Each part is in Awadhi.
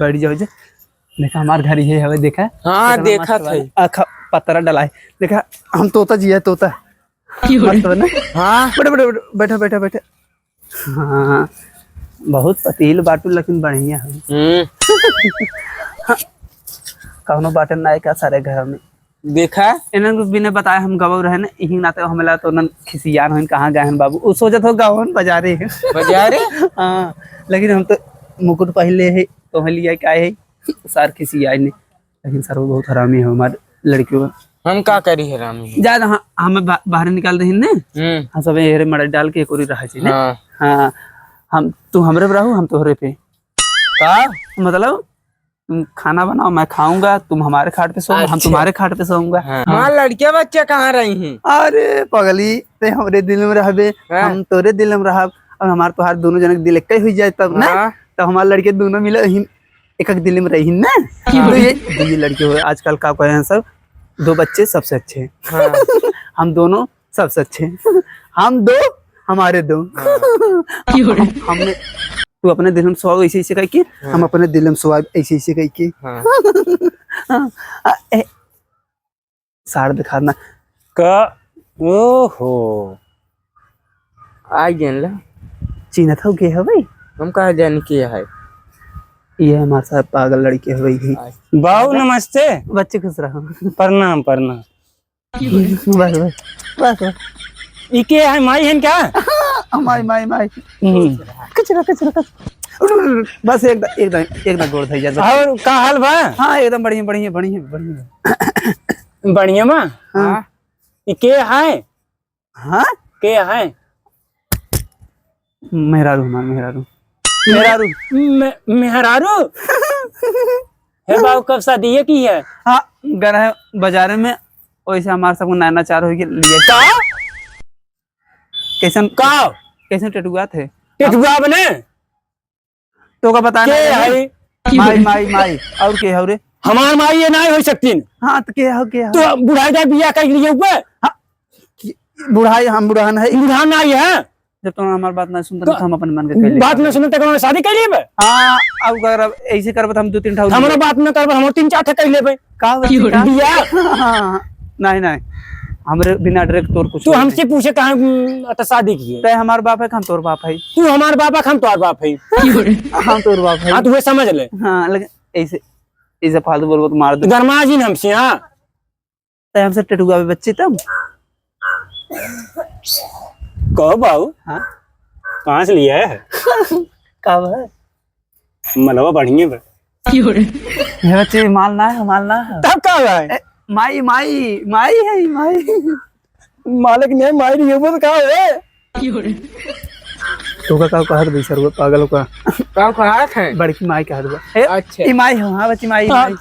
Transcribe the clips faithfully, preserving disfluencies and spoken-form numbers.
बैठ जाओ जे। देखा, हमार घर ये हवे, देखा। हाँ, देखा देखा था। आँख पतरा डला है। देखा, हम तोता जी है, तोता। मस्त बना। हाँ। बैठो, बैठो, बैठो, बैठो, बैठो, बैठो। हाँ, बहुत पतील बाटू, लेकिन बढ़िया है। हम्म। हाँ, कौनो बाटे ना का सारे घर में। देखा? इन्हन को बिना बताए हम गवौ रहे न, इही नाते हमला तो उन्हन खिसियान होइन, कहाँ गए हैं बाबू? उ सोचत हो गवन बजारे। बजारे? हाँ, लेकिन हम तो मुकुट पहले है, तो हम लिया क्या है? सार खिसियाए ने। लेकिन सर वो बहुत हरामी है हमारे लड़कियों का। हम का करी हरामी है? जा, हाँ, हमें बा-, बाहर निकाल दे हिन्ने। हम्म। हम सब एहरे मड़ई डाल के एक ओरी रहा छी ने। हाँ। हाँ, हम, तू हमरे पे रहू, हम तोहरे पे। का? मतलब, तुम खाना बनाओ, मैं खाऊंगा, तुम हमारे खाट पे सोओ, हम अच्छा। तुम्हारे खाट पे सोऊंगा। हाँ। हमार लड़किया बच्चा कहाँ रही हैं? अरे पगली, ते हमरे दिल में रहबे, हाँ। हम तोरे दिल में रहब, और हमार तोहार दोनों जने के दिल एक ही हुई जाए तब ना, हाँ। तब हमार लड़के दोनों मिले ही, एक एक दिल में रही ना। हाँ। तो ये, तो ये लड़के हुए आजकल का कहे हैं सब, दो बच्चे सबसे अच्छे हैं। हाँ। हम दोनों सबसे अच्छे हैं। हम दो, हमारे दो। हाँ। हम, हमने, तू अपने दिल में सोआ ऐसे ऐसे कह के, हाँ। हम अपने दिल में सोआ ऐसे ऐसे कह के। हाँ। हाँ, आ, ए, सार दिखाना। का? ओहो। आ गेन ला। चिन्हत हो के हवे? हम कहाँ जानी के है? ये हमारे साथ पागल लड़के हवे ही। अच्छा। बाऊ, नमस्ते। बच्चे खुश रहो। प्रणाम, प्रणाम। बस, बस, बस, बस। ई के है, माई हन का? माई, माई, माई। हम्म। कचरा, कचरा, कचरा। बस एक दा, एक दा, एक दा गोड़ धइया, बस। और का हाल बा? हाँ, एकदम बढ़िया, बढ़िया, बढ़िया, बढ़िया। बढ़िया बा? हाँ। ई के है? हाँ? के है? मेहरारू हमार, मेहरारू। मेहरारू? मे-, मेहरारू? हे बाबू, कब शादी ये की है? हाँ, गए रहे बाजारे में, वैसे हमार सबको नैना चार हो के लिए। का? कैसन, का? कैसन टेटुआ थे? टेटुआ बने? तो का बता के ना है? माई, माई, माई, और के हो रे? हमार माई ये नाहीं हो सकतीन। हाँ, तो के हो, के हो? तो बुढ़ाई जाए बियाह कर लिए हुए? हाँ, कि-, बुढ़ाई, हम बुढ़ान है। बुढ़ान नाहीं है। जब तुम हमार बात ना सुनते तो तो हम अपन मन के कर लेते। बात ना सुनते तो शादी कर लिए बे? हाँ, अब अगर अब ऐसे करबे तो हम दो तीन ठा हमारा बात ना करबे, हम तीन चार ठा कर लेबे। का होती का? बियाह? हाँ, नहीं, नहीं, हमरे बिना डरे तोर कुछ तू नहीं। हमसे पूछे कहाँ, उम, अत शादी की है? तै हमार बाप है कि हम तोर बाप है? तू हमार बाप है कि हम तोर बाप है? हम तोर बाप है। हाँ, तू ये समझ ले। हाँ, लेकिन ऐसे, ऐसे फालतू बोलबो तो मार दे। गरमा जी ने हमसे, हाँ। तै हमसे टेटुआ बे बच्ची तब? कहो बाऊ। हाँ? कहाँ से लिया है? का बा? मलवा बढ़िया बा। हे बच्चे, माल ना है, माल ना है। तब का बा? ए, माई, माई, माई है, माई। मालिक ने माई रही है, वो तो का है? तो का, का कहत बा सर, वो पागल का? का कहत है? बड़की माई कहत बा। ए, अच्छा। ई माई हो, हाँ बच्ची माई, हाँ। माई।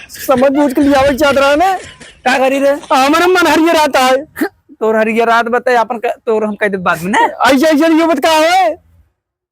समझ बूझ के लियावे के चाहत रहा ने। का करी रे? हमरे मन हरियर रहता है। तोर हरियर रात बताए, अपन का, तोर हम कह दे बाद में ना। ऐसे, ऐसे ये बात का है?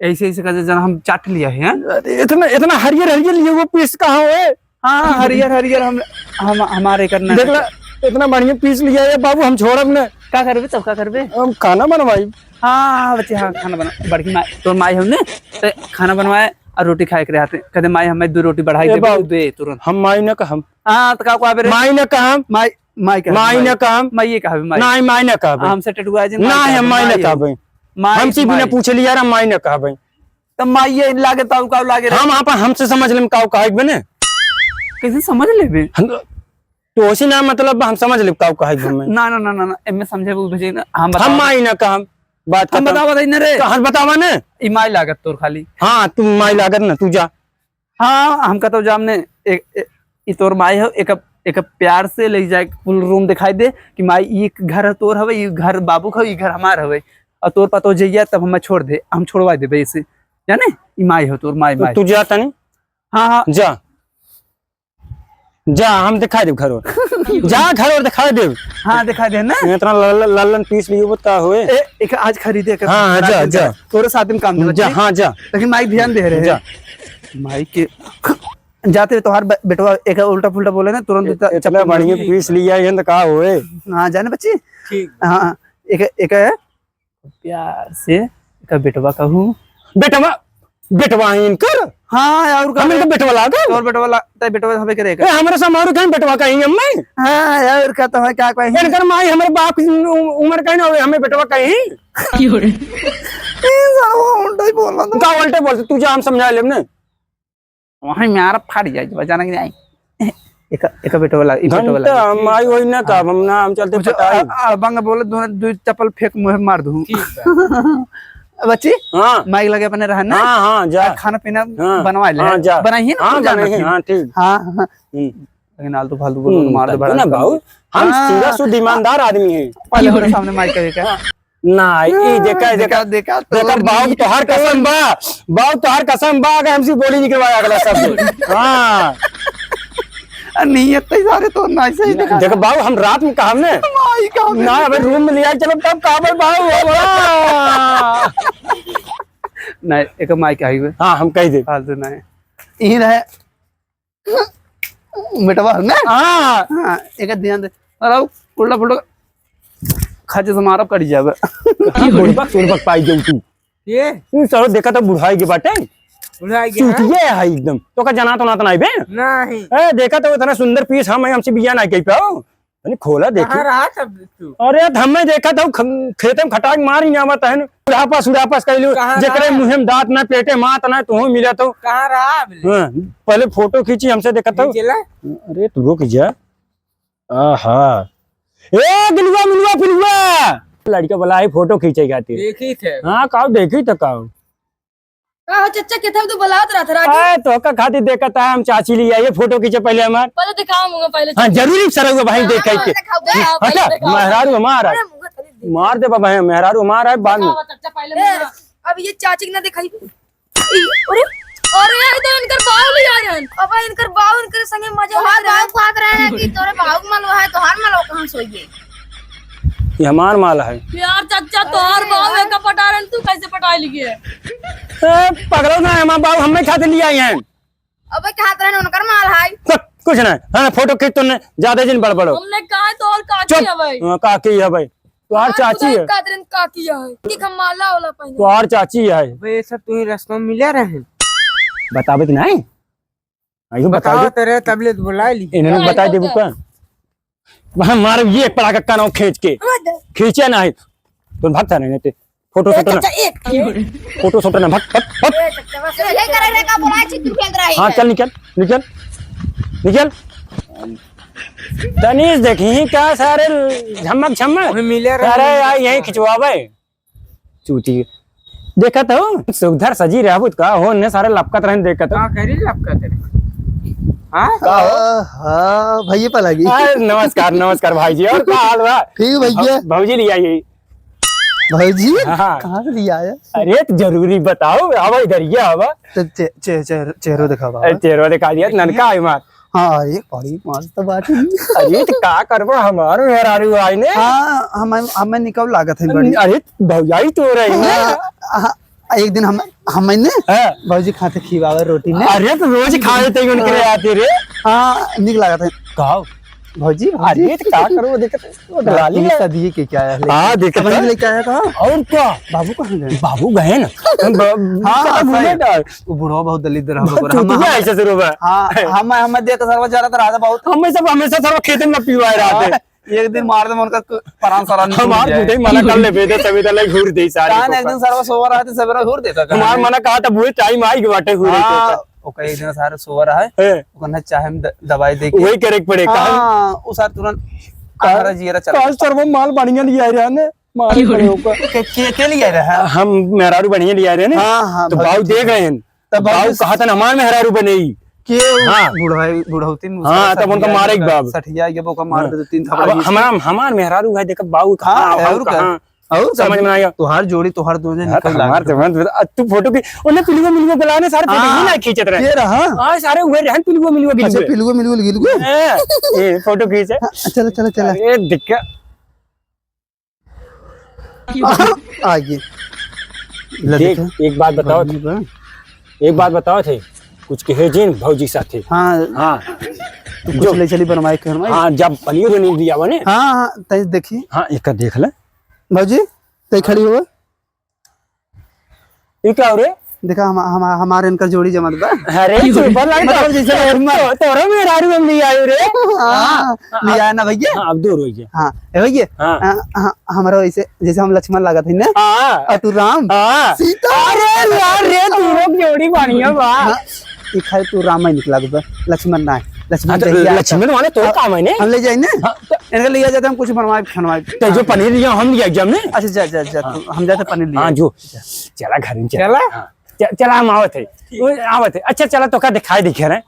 ऐसे, ऐसे कह दे, जना हम चाट लिया है, हाँ? अरे, इतना, इतना हरियर, हरियर लिए वो पीस कहाँ है? हाँ, हरियर, हरियर हम, हम, हमारे करना देख है। ला, इतना बढ़िया पीस लिया है बाबू, हम छोड़ब ना। का करबे तब, का करबे? हम खाना बनवाई। हाँ, हाँ, बच्चे, हाँ, खाना बना, बड़की माई, तोर माई हमने, ते खाना बनवाए और रोटी खाए के रहते। कहते, "माई, हमें दो रोटी बढ़ाई ए दे, बाबू, दे तुरंत।" हम माई न कहम। हाँ, तो का कहबे रे? माई न कहम। माई, माई कहबे, माई माई। न कहम। माई ये कहबे, माई। नहीं, माई न कहबे। हमसे टेटुआ जी, माई नहीं, कहबे, हम माई न माई। कहबे। माई, हमसे बिना माई। पूछे लिया रे, माई न कहबे। तो माई ये लागे, ताऊ का लागे रे? हम आप हमसे समझ लेम, काऊ कहबे ने। कैसे समझ लेबे? हम तो ओसी ना, मतलब, हम समझ लेब, काऊ कहबे हमें। ना, ना, ना, ना, ना, एमे समझे वो भेजे ना, हम हम बताओ। माई न कहम, बात हम खत्म। बताओ, बताई ना रे। कहाँ बतावा ने? ई माई लागत तोर खाली। हाँ, तू माई लागत ना, तू जा। हाँ, हमका तो जामने एक, एक, ई तोर माई हो, एक, एक प्यार से ले जाए, full room दिखाई दे कि माई, ई घर तोर हवे, ई घर बाबू का, ई घर हमार हवे, और तोर पतो जइया तब हमें छोड़ दे, हम छोड़वा देबे इसे, जाने? ई माई हो तोर, माई, तो माई। तू जा तनी। हाँ, हाँ। जा। जा, हम दिखाई देब घर ओर। जा, घर ओर दिखाई देब। हाँ, दिखाई दे ना। इतना लल्लन, लल्लन पीस लियो, बता होए। ए, एक आज खरीदे के हाँ, हाँ, जा, खरीदे। जा। तोरे साथ में काम देबे, जा, ठीक? हाँ, जा। लेकिन माई ध्यान दे रहे हैं। जा। माई के जाते तोहार बे-, बेटवा एक उल्टा पुल्टा बोले ना, तुरंत ए-, इतना चप्पल बढ़िया मार पीस लिया, ये तो का होए? हाँ, जाने बच्ची? ठीक। हाँ, एक, एक है, प्यार से एक बेटवा कहू। बेटवा? बेटवा है इनकर? हाँ, और का हम इनकर है? बेटवा लागल? और बेटवा ला-, तै बेटवा हबे करे ए, का? हमरे से मारू कहीं बेटवा कहीं हम नहीं? हाँ, और का तो है, का कहीं? इनकर माई हमरे बाप की उ-, उम्र कहीं ना होवे, हमें बेटवा कहीं? क्यों रे? ए, साला वो उल्टा ही बोल रहा था। का उल्टे बोलते? तू जा, हम समझा लेब ने। वहीं में आरा फाड़ जाए, जब अचानक जाए। एक, एक बेटवा ला, ई बेटवा घंटा ला। हम आई वही ना का, हम ना, हम चलते कुछ पटाई। अ-, अ-, बंग बोले, दो, दो चप्पल फेंक मुँह मार दूँ। ठीक बा। बच्ची, हाँ। माइक लगे अपने रहा ना? हाँ, हाँ, जा। आ, खाना पीना हाँ, बनवा ले। हाँ, जा। बनाइए ना, हाँ, तू जाना बनाइए, कि? हाँ, ठीक। हाँ, हाँ। हम्म। लेकिन आलतू फालतू बोलो तो हम्म, मार दे, तब बड़ा ना कम। बाबू, हम हाँ। सीधा शुद्ध ईमानदार आदमी हैं। पहले मेरे सामने माइक कहे क्या? हाँ। ना, ई देखा, देखा, देखा, देखा, देखा, तोर बाऊ नी, तोहार तोर कसम बा, बाऊ तोहार कसम बा, अगर हमसे बोली निकलवाए अगला शब्द। हाँ। आ, नहीं, इतने सारे तो ना, ऐसे ही देखा। देखा बाऊ, हम रात में कहा हमने? माई का ना, अबे रूम में ले आए, चलो तब कहा भाई बाऊ, बाबा। नहीं, एक माइक आई हुए। हाँ, हम कह दे। फालतू नहीं। यही रहे। बेटवा है ना? हाँ। हाँ, एक ध्यान दे। अरे, उल्टा पुल्टा खा जे से मारब कट जावे। हाँ, बुड़बक सुड़बक पाई जाऊ तू। ये? तू चलो, देखा तो बुढ़ाई के बाटे। बुढ़ाई के, हाँ? चूतिया है एकदम। तो का जना तो ना तो नहीं बे? नहीं। ए, देखा तो इतना सुंदर पीस हम, हमसे बिया ना कह पाओ। अरे खोला देखी। कहाँ रहा तब तू? अरे, त हमें देखा था, ख-, खेते में खटाक मारी ना आवत है। उड़ापस, उड़ापस कइलू, कहाँ जेकरे रहा? मुँहे में दाँत ना, पेटे मात ना, तुहूँ मिला तो। कहाँ रहा अबले? हाँ, पहले फोटो खींची, हमसे देखा था। खींचेला? अरे, तू रुक जा। आहा। ए, गिलुआ, मिलुआ, फिलुआ। लड़का बोला है, फोटो खींचे खातिर। देखी थे। हाँ, काऊ देखी तो काऊ। का हो चच्चा, केथा तू बुलावत रहत राजू? ए, तोहका खातिर देखत है, हम चाची लिया, ये फोटो खींचे पहले हमार। पहले दिखाओ मुँह पहले। हाँ, जरूरी सरउआ भाई हाँ, देखे हाँ, के। दिखाओ, दिखाओ, पहले हटा, दिखाओ। मेहरारू हमार है। अरे, मुँह खाली देख। मार दे बाबा, है, मेहरारू हमार है, बाद में। दिखाओ, चच्चा, पहले ए, मुँह। अब ये चाची के ना दिखाई। ई, अरे, अरे, ये तो इनकर बाऊ ले आए हैं। अब इनकर बाऊ इनकर संगे मजा तोहार लेत रहे। बाऊ कहत रहे ना कि तोरे बाऊ के मलवा है, तोहार मलवा कहाँ से होइए? ये हमार माल है। यार चच्चा, तोहार अरे बाऊ यार। एका पटा रहे, तू कैसे पटा लिए? ए, पगलो ना, हमार बाऊ हमें खातिर ले आई हैं। अबे कहत रहे उनकर माल है। कुछ, कुछ ना, हाँ, फोटो खींच तूने, ज्यादा दिन बड़बड़ो। हमने कहा तो और काकी चुप। है भाई। हाँ, काकी है भाई। तोहार हाँ, चाची है। कहत रहे काकी है। कि हम माला वाला पहने। तोहार चाची है। अबे ये सब तुही रस्ता में मिले रहे हैं। बतावे तो नहीं। आइयो बता बताओ दे। तेरे तबले तो बुला ली। इन्होंने बता दे बुका। वहाँ मारो ये पड़ा का कानों खींच के। हाँ, दे। खींचे ना है। तुम भागता नहीं ते। फोटो ए, शूट ना। चच्चा, एक। फोटो शूट ना, भाग, भाग, भाग। ए, चच्चा, बस यही करे रे का बोला छी, तू खेल रही हाँ, है। चल निकल, निकल, निकल। तनीस देखी का सारे झमक झमक। वही मिले रहे। अरे यार, यहीं खिंचवावे। चूती। देखत हो, सुधर सजी रहबुत का हो, ने सारे लपकत रहन देखत हो। का करी लपकत रहे? हाँ? का हो? हाँ, हाँ, भैया पलागी। अरे, नमस्कार, नमस्कार भाई जी, और का हाल बा? ठीक भैया। भौ-, भौजी लिया ये। भौजी? हाँ। कहाँ से लिया है? अरे, तो जरूरी बताओ, आवा इधर, ये आवा। तो चे-, चे-, चे-, चेहरो दिखावा। अरे, चेहरो दिखा दिया, ननका है मार। हाँ, अरे, बड़ी मस्त बात है। अरे, तो का करबो, हमारो मेहरारू आई ने। हाँ, हम, हमें निकल लागत है बड़ी। अरे, भौजाई तो रही है। हाँ, हाँ, एक दिन हम, हमने हाँ। भौजी खाते खिवावे रोटी ने। अरे, तो रोज खाए थे उनके हाँ। आते रे। हाँ, निक लागत है। का? भौजी, भौजी। अरे, तो का करबो, देखत, वो हाँ, दलाली ये है। सदिये के क्या है, लेकिन हाँ, देखत समझ है। लेके आया था। और का? बाबू कहाँ गए? बाबू गए ना। ब-, हाँ, पता भूले सही। ना। वो बुढ़वा बहुत दलिद्र है, बहुत हम, चूतिया हम, ऐसे शुरू में। हाँ, हम, हम देख के सरवा जरा तो रहा था बहुत। हम सब हमेशा सरवा खेते में पिवाए रहते। हाँ, एक दिन मार दे, उनका क-, परान सरान हमार टूट जाए। टूटे मना कर ले, बेटे, सवेरे ले घूर दे सारे कान को एक दिन का। सरवा सोवा रहा था, सवेरे घूर देता था। हमार मना कहा था, बुढ़े टाइम आई के बाटे घूरे हाँ, के। ओकर एक दिन सारे सोवा रहा है, हैं। ओकर ना चाहे हम द-, दवाई दे के। वही करे के पड़े, काहे? हाँ, वो सारे तुरंत काहे? हमारा जियरा चला काहे गया। सरवा माल बढ़िया लिया रहा ने? मारे क्यों रे? पड़े ओकर। के, के, के लिए रहे? हम मेहरारू बढ़िया लिया रहे ने? हाँ, हाँ, तो भाई बाऊ जी। देख रहे हैं। तब बाऊ बाऊ जी कहत हन, "हमार मेहरारू बने ई।" के हाँ। बुढ़ाई, बुढ़ौती में हाँ, उसका तब उनका सठिया मारे के गया, बाप। सठिया गया, ओका मार हाँ। दे, दो तीन थप्पड़ अब आई। हमारा, हमार मेहरारू है, देखा बाऊ हाँ, कहाँ, और बाऊ कहाँ? कहाँ? और समझ में आया? तोहार जोड़ी, तोहार दोनों हाँ, निकल तो हमार लागल। तो, हमार तो, अब तू फोटो की, उन्हें पिलुआ मिलुआ बुलाने सारे फोटो हाँ। ही ना खींचत रहे। के रहा? हाँ, सारे उहे रहन पिलुआ मिलुआ अच्छा, गिलुए। पिलुआ मिलुआ गिलुए? हाँ, ये फोटो खींचे। हाँ, चलो, चलो, चलो। अरे, दिक्कत। आ गए। ले देख, देखो। एक बात बताओ। बढ़िया बा। एक बात बताओ थे, कुछ कहे जिन भौजी साथे। हाँ। हाँ। तू जो कुछ ले चली बनवाए के हमारे। हाँ, जब पनियो जो नहीं दिया बने। हाँ, हाँ, तै देखी। हाँ, एक देख ले। भौजी, तै खड़ी हो। ये क्या हो रे? देखा, हम, हम, हमारे इनकर जोड़ी जमत बा। अरे, सुपर लाइट मतलब, जैसे तो, तो, तोरो मेहरारू हम ले आयो रे। हाँ, हाँ, ले आया ना भैया? हाँ, अब दूर हो गया। हाँ, ए भैया, हाँ। हाँ, हाँ, हमारा वैसे, जैसे हम लक्ष्मण लागत है ना? हाँ। और तू राम? हाँ। सीता। अरे यार रे, तू लोग जोड़ी बढ़िया बा। हाँ, ये खाली तू राम ही निकला बा, लक्ष्मण ना है। लक्ष्मण हाँ, तो चाहिए आपका। लक्ष्मण वाले तो अब काम है ने? हम ले जाए ना? हाँ, तो इनका ले जाते हम कुछ बनवाए, खनवाए। तो जो पनीर लिया, हम लिया जब ने? अच्छा, जा, जा, जा, हाँ। तू, हम जाते पनीर लिया। हाँ, जो। चला घर में चला। चला? हाँ। च-, चला, हम आवत है। वो आवत है। अच्छा, चला, तो का दिखाई दिखे रहे?